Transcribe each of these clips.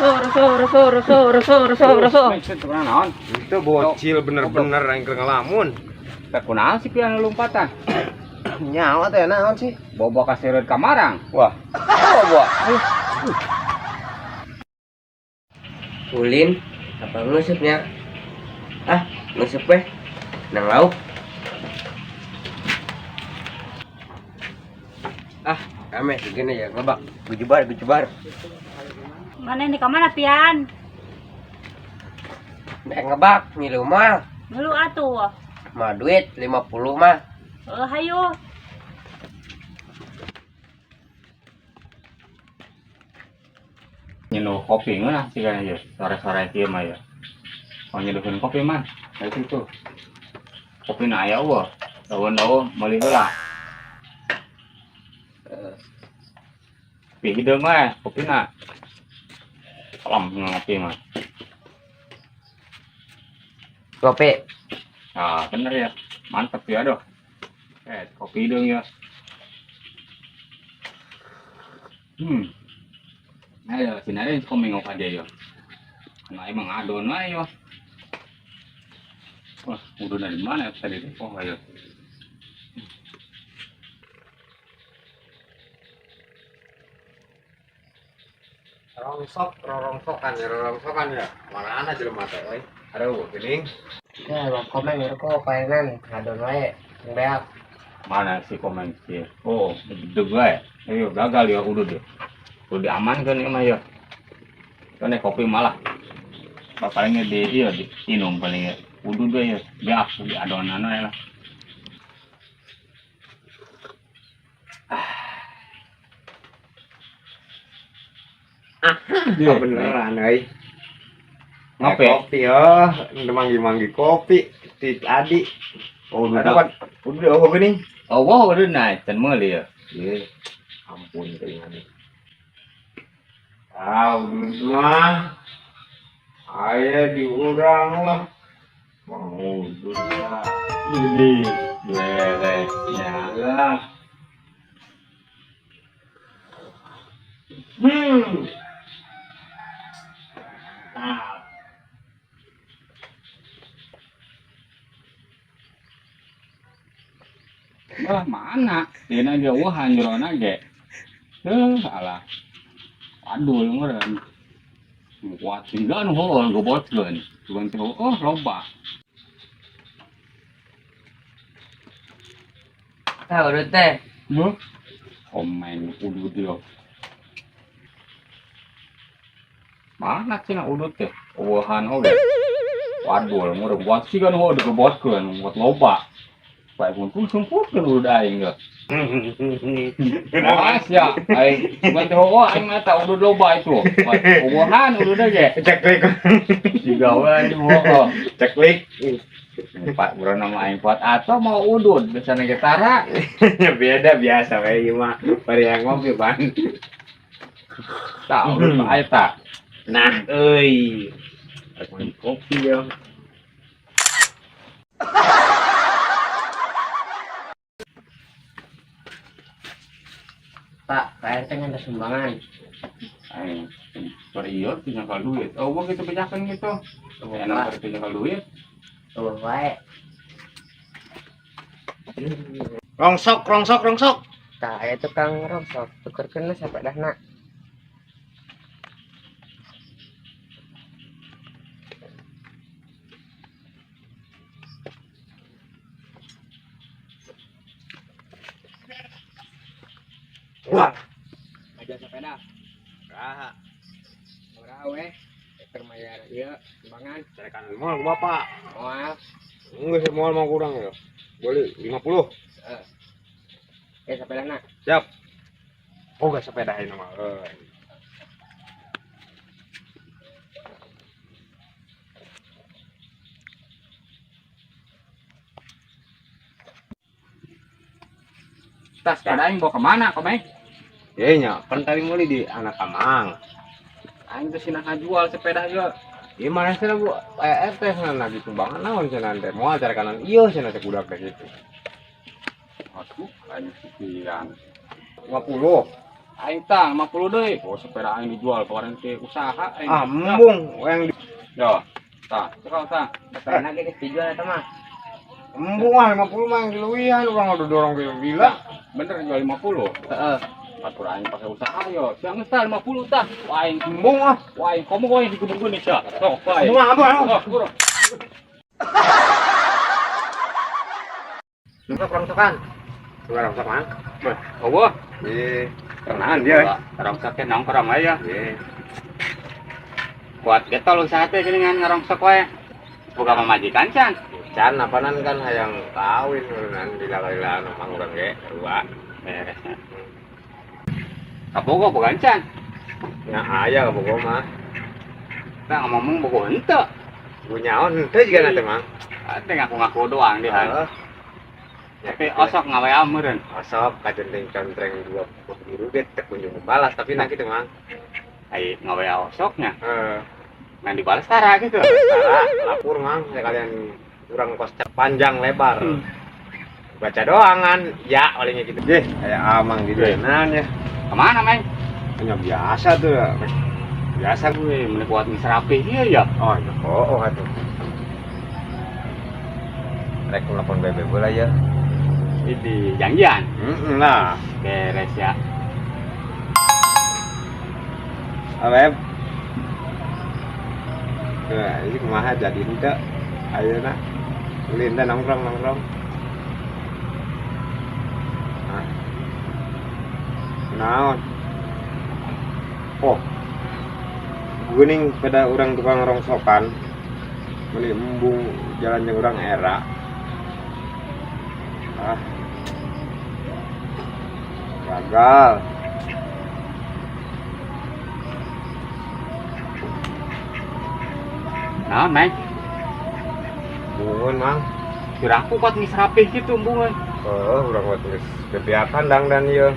Roso, roso, roso, roso, roso, roso, roso. Naon? Itu bocil bener-bener yang keur ngelamun. Teh kunaon sih pian lompatan? Nyawa teh naon sih? Bobo kaseureut ka marang. Wah. Bobo. Ulin apa ngusupnya? Ah, ngusup weh. Nang lauk. Ah, rame segini ya ngebak. Gujubar, gujubar. Mana ini ka mana pian? Nek ngebak ngilu mah. Ngelu atuh. Mah duit 50 mah. Eh, hayu. Nyeduh kopi ngeunah sih kayaknya ya. Sore-sore kieu mah ya. Oh nyeduhin kopi mah. Dari situ. Kopi na aya eueuh. Daun-daun meuli heula. Kopi hideung we kopina. Kalem ngopi mah. Kopi. Ah, bener ya. Mantep ya, doh. Eh, kopi hidung ya. Ayo, sini aja kopi ngok aja ya. Nah, emang adon lah ya. Wah, udah dari mana ya tadi? Oh, ayo. Rongsok, rorongsokan ya, rorongsokan ya. Mana ana jelema teh euy. Aduh, geuning. Ya, bang komen ngerokok paenan ngadon wae. Beak. Mana sih komen sih? Oh, bedeg wae. Ayo, gagal ya udah deh. Udah diamankan ya mah ya. Kan kopi malah. Palingnya di iya diinum palingnya. Udah deh ya. Biak di adonan wae lah. Ah, beneran euy. Ngopi? Kopi oh, manggi-manggi kopi ti adi. Oh, Ada udah. kan udah oh geuning. Oh, wow, udah naik can meuli ya. Ye. Ampun keringan. Ah, mah. Aya diurang lah. Mau udah. Ini beresnya lah. Mantap. Wah, mana? Dina ge wah anjrona ge. Heuh, alah. Aduh, ngeureun. Kuat tinggal nu heueuh gobotkeun. Cuman teh oh loba. Tah udah teh. Heuh. Komen udut yo. Mana cenah udut teh? Eueuhan oge. Waduh, ngeureun kuat sih kan heueuh digebotkeun, kuat loba. Bae pun sumputkeun udut aing ge. Awas ya, aing cuman teh heueuh aing mah eta udut loba itu. Eueuhan udut ge. Ceklik. Siga we anjing heueuh. Ceklik. Pak bro nama aing kuat atau mau udut biasanya ge tara. Beda biasa we ieu mah. Bari yang ngopi ban. Tah udut mah aya tah. Nah, euy. Rek mandi kopi ya. Pak, Pak RT ngantar sumbangan. Aing per ieu tinggal duit. Oh, gua gitu bejakan gitu. Enak Pak. tinggal duit. Tuh wae. Rongsok, rongsok, rongsok. Tah aya tukang rongsok, tukerkeun lah sapedahna. Wah. Aja sepeda. Raha. Ora we. Keur mayar ieu sumbangan. Carekan moal ku bapak. Moal. Enggak sih moal mau kurang ya. Boleh 50. Heeh. Eh sepedahna. Siap. Oh, gak sepeda ini mah. Euy. Tas sepeda aing bawa kemana komeng? Ye nya, kan tadi meuli di anak kamang. Aing teh sinah ngajual sepeda ieu. Ieu mana cenah Bu? Eh teh cenah lagi sumbangan naon cenah teh. Moal carekan ieu cenah teh budak teh gitu. Aduh, aing sekian. 50. Aing tah 50 deui. Oh, sepeda aing dijual kemarin teh usaha aing. Ah, embung yang di Yo. Tah, cekal tah. Sepeda ge geus dijual eta mah. Embung ah 50 mah yang diluwihan urang udah dorong gila. Bener jual 50. Heeh. Batur aing pakai usaha yo. Siang geus tah 50 tah. Wah aing, Embung ah. wah aing komo aing digebugkeun nih sia. Sok wae. Embung ah, embung ah. Oh, buru. Sok rongsokan. Sok rongsokan. Beh, eueuh. Iya. Kerenaan dia. Rongsok teh nongkrong aja. Iya. Kuat getol usaha teh geuningan ngarongsok wae. Boga pamajikan can. Can apanan kan hayang kawin urunan lila-lila mang urang ge sarua. Beres. Kabogo boga can. Nya aya kabogo mah. Tah ngomong bogo henteu. Gunyaon henteu jiga na teh mang. Teh ngaku-ngaku doang dia. Heeh. Tapi osok ngawa meureun. Osok kajenteng contreng dua biru ge teu kunjung membalas tapi nah kitu mang. Ai ngawa osoknya. Heeh. Ngan dibalas tara gitu. Tara lapor mang sekalian urang kos panjang lebar. Baca doang kan, ya palingnya gitu. Deh, kayak amang gitu Iya. ya. Kemana, Meng? Hanya biasa tuh ya. Biasa. Gue meni kuat geus rapih ieu ya. Oh, ya oh, atuh. Rek telepon bebe bola ya. Ini janjian. Heeh lah. Beres ya. Abeb. Nah, ini kumaha jadi henteu. Ayeuna. Ulin teh nongkrong-nongkrong. Hah? Naon? Oh. Geuning pada urang tukang rongsokan. Meuni embung jalan jeung urang era. Ah. Gagal. Naon, Meng? Bungun, Mang. Kira aku kuat geus rapih gitu embungeun. Oh, urang mah geus gebiakan dangdan ieu.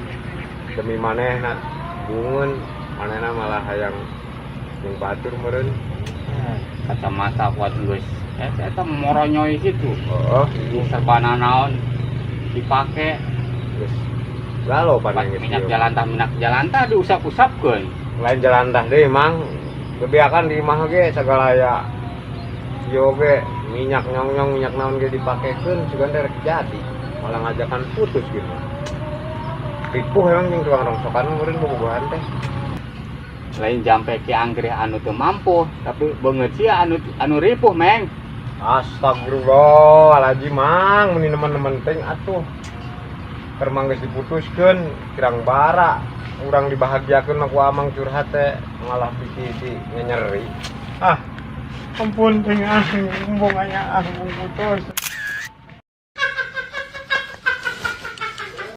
Demi manehna bungun, manehna malah hayang jeung batur meureun. Kacamata kuat geus. Eta moronyoy gitu. Oh, Serba naon dipake. Geus galau pan geus Minyak ieu. jalantah minyak jalantah diusap-usapkeun. Lain jalantah deui, Mang. Gebiakan di imah ge sagala aya ieu ge minyak nyong-nyong minyak naon ge dipakekeun sugan teh rek jadi. Malah ngajakan putus gitu. Ripuh emang jeung tukang rongsokan meureun bobogohan teh. Lain jampe ki anggreh anu teu mampu, tapi beungeut sia anu anu ripuh, Meng. Astagfirullahaladzim, Mang, meni nemen-nemen teuing atuh. Keur mang geus diputuskeun, kirang bara. Urang dibahagiakeun mah ku amang curhat teh malah bisi di nyeri. Ah, ampun teuing ah, embung aya ah, embung putus.